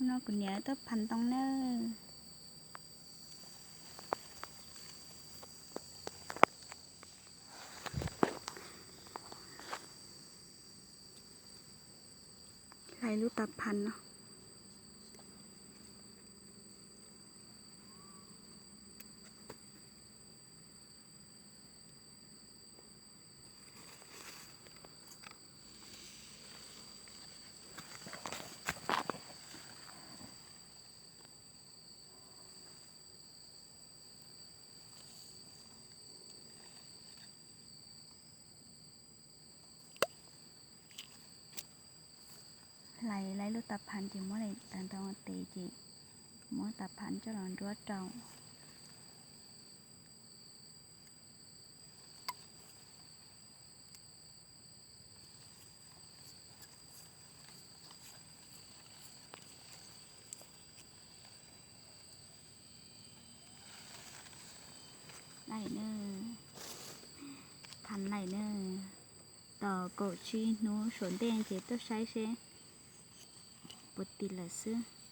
No kuv niam tuaj phas ntoo nawb. Hlais lub tas phas no. Hlais lub tas phas ces muab tas ntoo tes ces muab tas phas coj los nruab rau. Laim na, phas laim na, tos kaum tsib hnub suav ntej ces tuaj saib seb puas tis lawm xwb.